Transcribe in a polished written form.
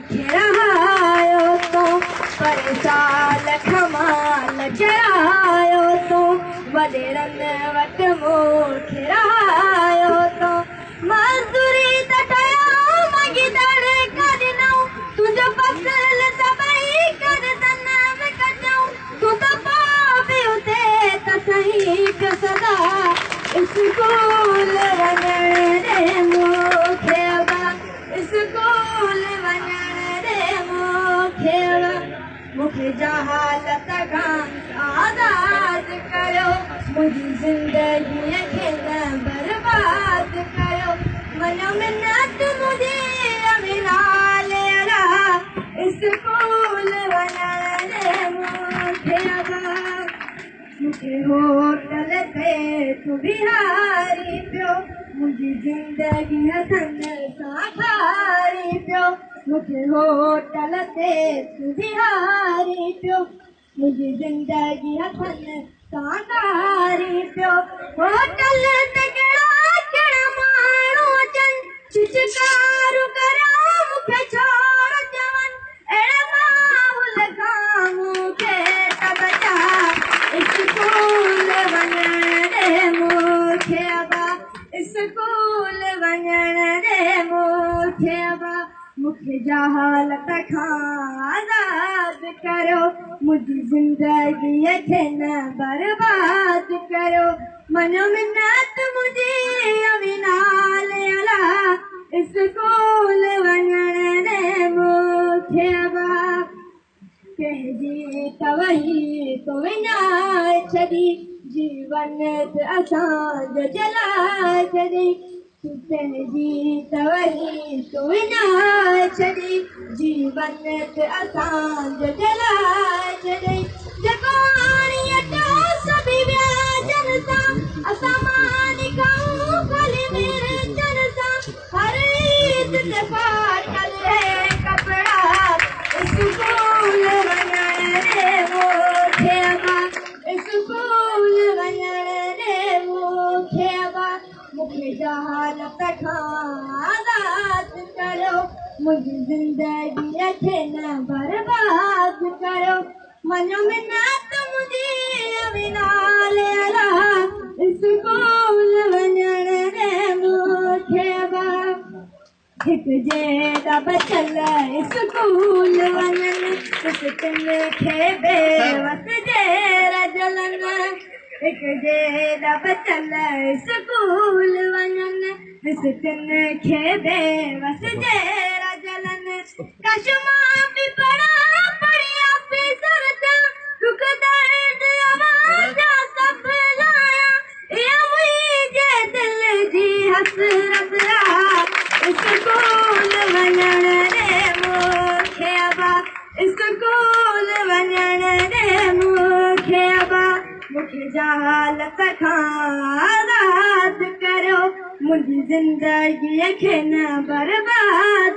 मूंखे रहायो तो, पर साल कमाल चरायो तो, वॾेरनि वटि मूंखे रहायो तो। मज़दूरी त कयूं मंगींदड़ ॾिनऊं, तुंहिंजो फ़सल सभई करदन में कटियऊं। तूं त पोइ बि हुते त सही पियो सदा, स्कूल वञण ॾे मूंखे अबा, स्कूल वञण ॾे मूंखे अबा। मूंखे जहालत खां आज़ाद कयो, मुंहिंजी ज़िंदगीअ खे न बर्बाद कयो। मन मिन्नत मुंहिंजी अमिनाल अला, स्कूल वञण ॾे मूंखे अबा। मूंखे होटल ते तूं बिहारी पियो, मुंहिंजी ज़िंदगी हथनि सां खारी पियो। मूंखे होटल ते तूं बिहारी पियो, मुंहिंजी ज़िंदगी हथनि सां खारी पियो। होटल ते कहिड़ा कहिड़ा माण्हू अचनि, छिचकारू करियो मूंखे छोड़ चवनि। अहिड़े माहौल खां मूंखे त बचा, स्कूल वञण ॾे मूंखे अबा, स्कूल वञण ॾे मूंखे अबा। मूंखे जहालत खां आज़ाद कयो, मुंहिंजी ज़िंदगीअ खे न बर्बाद कयो। मनो मिन्नत मुंहिंजी अमिनाल अला, स्कूल वञण ॾे मूंखे अबा। कंहिंजी त वही तो विञाए छॾी, जीवन त असांजो जलाए छॾी। कंहिंजी त वही तो विञाए छॾी, जीवन त असांजो जलाए छॾी। जेको आणी अटो सभई व्याजनि सां, असां मानी खाऊं ख़ाली मिर्चनि सां। हर ईद ते फाटल है कपिड़ा, स्कूल वञण ॾे मूंखे अबा, स्कूल वञण ॾे मूंखे अबा। मूंखे जहालत खां आज़ाद कयो, मुंहिंजी ज़िंदगीअ खे न बर्बाद कयो। मनो मिन्नत मुंहिंजी अमिनाल अला, स्कूल वञण ॾे मूंखे अबा। हिकु जेॾा बचल स्कूल वञनि, तिन खे बेवस जेरा जलनि। हिकु जेॾा बचल स्कूल वञनि, तिन खे बेवस जेरा जलनि। काश मां बि पढ़ां पढ़ी ऑफिसर थियां, दुख दर्द अव्हां सभु लायां। इहा मुंहिंजे दिलि जी हसरत आहे, स्कूल वञण ॾे मूंखे अबा, स्कूल वञण ॾे मूंखे अबा। मूंखे जहालत खां आज़ाद कयो, मुंहिंजी ज़िंदगीअ खे न बर्बाद